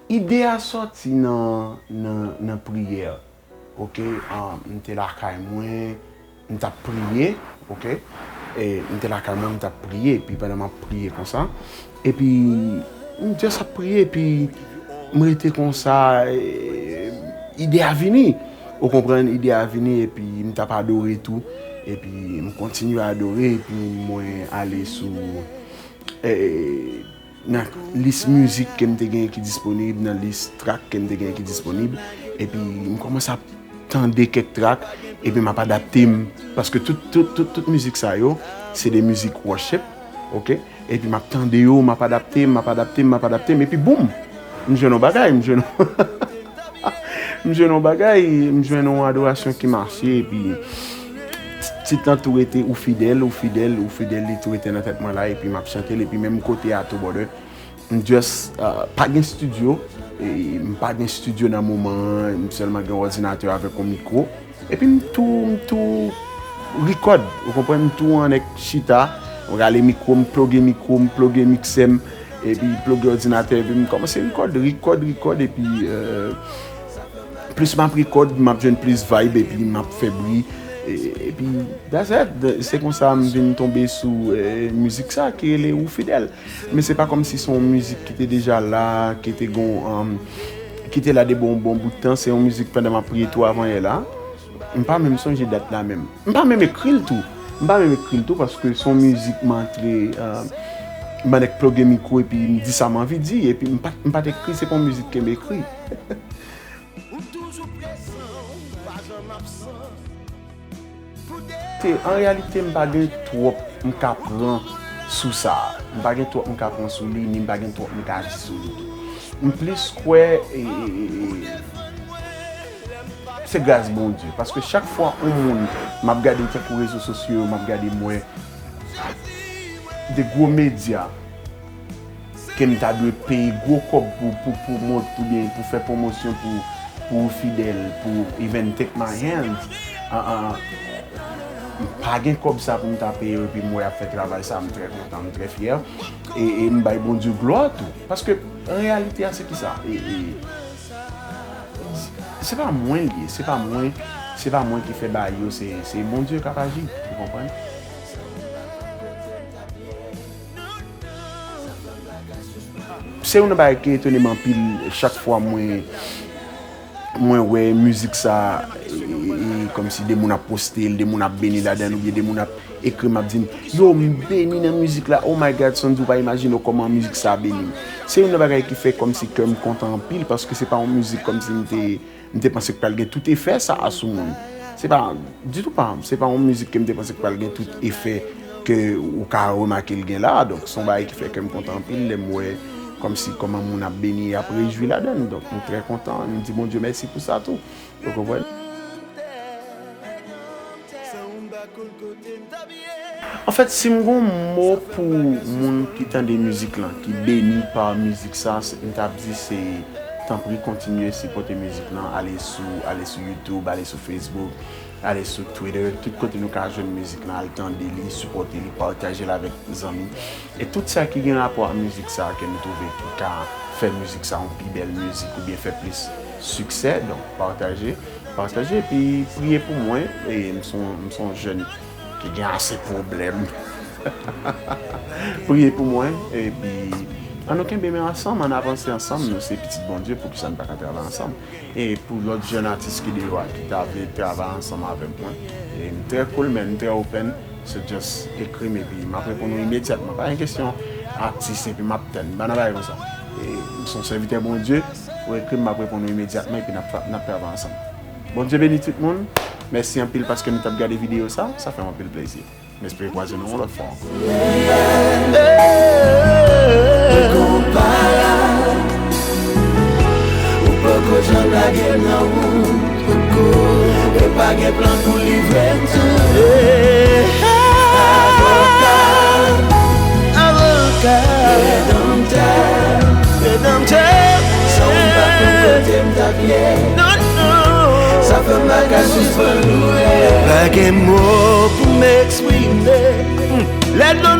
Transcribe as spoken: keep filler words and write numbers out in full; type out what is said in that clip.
Ide a sòti nan, nan, nan priyè. Oke, ah, m te lakay mwen, m t ap priye, oke? E m te lakay mwen, m t ap priye, epi pandan m ap priye konsa, epi m just ap priye, epi m rete konsa, e, ide a vini. Ou konprann, ide a vini, epi m t ap adore tou, epi m kontinye adore, epi mwen ale sou, e, nan lis mizik ke m te genyen ki disponib, nan lis track ke m te genyen ki disponib, epi m kòmanse ap tande kèk track, epi m ap adapte m, paske tout, tout, tout, tout mizik sa yo, se de mizik worship, oke? Epi m ap tande yo, m ap adapte m, m ap adapte m, m ap adapte m, epi boum! M jwenn yon bagay, m jwenn yon M jwenn yon bagay, m jwenn yon adorasyon ki mache, epi tit lan tou rete ou fidèl, ou fidèl, ou fidèl, li tou rete nan tèt mwen la, epi m ap chante l, epi menm kote a tou, brother, m just, uh, pa gen estidyo, e m pa gen estidyo nan moman an, m sèlman gen yon òdinatè avèk yon mikwo, epi m tou, m tou record, ou konprann, m tou annik chita, m rale mikwo, m ploge mikwo, m ploge miksè m, epi ploge òdinatè, epi m kòmanse record, record, record, epi, euh, plis m ap record, m ap jwenn plis vibe, epi m ap fè bri, e, epi that's it. Se konsa m vin tonbe sou, eh, mizik sa ki rele Ou Fidèl. Men se pa kòmsi se yon mizik ki te deja la, ki te gon, um, ki te la depi yon bon bout tan. Se yon mizik pandan m ap priye tou avan yè la. M pa menm sonje dat la menm. M pa menm ekri l tou. M pa menm ekri l tou paske se yon mizik m antre, uh, m annik ploge mikwo epi m di sa m anvi di. Epi m pa, m pa t ekri, se pa yon mizik ke m ekri. Te, an reyalite, m pa gen twòp m ka pran sou sa. M pa gen twòp m ka pran sou li, ni m pa gen twòp m ka di sou li tou. M plis kwè, e, e, e, e, se gras Bondye. Paske chak fwa yon moun, m ap gade tankou rezo sosyo yo, m ap gade, m wè de gwo medya ke m ta dwe peye gwo kòb pou, pou pwomot oubyen pou fè pwomosyon pou, pou Fidel, pou even take my hands. An, an, m pa gen kòb sa pou m ta peye yo, epi m wè y ap fè travay sa, m trè kontan, m trè fyè. E, e m bay Bondye glwa tou. Paske, an reyalite a, se ki sa? E, e, se pa mwen l ye, se pa mwen, se pa mwen ki fè bagay yo, se, se Bondye k ap aji, ou konprann? Se youn nan bagay ki etone m anpil chak fwa mwen, mwen wè mizik sa, e, e, e, kòmsi de moun ap poste l, de moun ap beni ladan l, oubyen de moun ap ekri m, ap di m, "Yo, m beni nan mizik la, oh my God, Sondji, ou pa imajine w kòman mizik sa beni m." Se youn nan bagay ki fè kòmsi kè m kontan anpil, paske se pa yon mizik kòmsi m te, m te panse k pral gen tout efè sa a sou moun. Se pa, ditou pa, se pa yon mizik ke m te panse k pral gen tout efè ke ou ka remake l gen la a. Donk, se yon bagay ki fè kè m kontan anpil lè m wè kòmsi kòman moun ap beni, ap rejwi ladan l. Donk, m trè kontan, m di Bondye mèsi pou sa tou. Ou konprann? Anfèt, si m gon mo pou moun ki tande mizik lan, ki beni pa mizik sa, se, m t ap di se, tanpri kontinye sipòte mizik lan, ale sou, ale sou YouTube, ale sou Facebook, ale sou Twitter, tout kote nou ka jwenn mizik lan, al tande li, sipòte li, pataje l avèk zanmi. E tout sa ki gen rapò a mizik sa ke nou twouve ki ka fè mizik sa yon pi bèl mizik oubyen fè plis siksè, donk pataje, pataje, epi priye pou mwen, e m se yon, m se yon jèn ki gen ase pwoblèm. Priye pou mwen, epi ann nou kenbe men ansanm, ann avanse ansanm, nou se pitit Bondye, poukisa n pa ka travay ansanm? E pou lòt jèn atis ki deyò a, ki ta vle travay ansanm avèk mwen, e m trè cool, man, m trè open, so just ekri m, epi m ap reponn ou imedyatman. Pa gen kesyon atis, epi m ap tann, pa nan bagay konsa. E m se yon sèvitè Bondye, ou ekri m, m ap reponn ou imedyatman, epi n ap, n ap travay ansanm. Bondye beni tout moun. Mèsi anpil paske nou t ap gade videyo sa. Sa fè m anpil plezi. M espere kwaze nou yon lòt fwa ankò. Ou poko janm lage m nan wout, poko. E pa gen plan pou livre m tou. Avoka, avoka, redanmtè, redanmtè. San ou pa konn kote m t ap ye. Non, non. Sa fè m pa ka sispann louwe. Pa gen mo pou m eksprime. Hmm. Lè dlo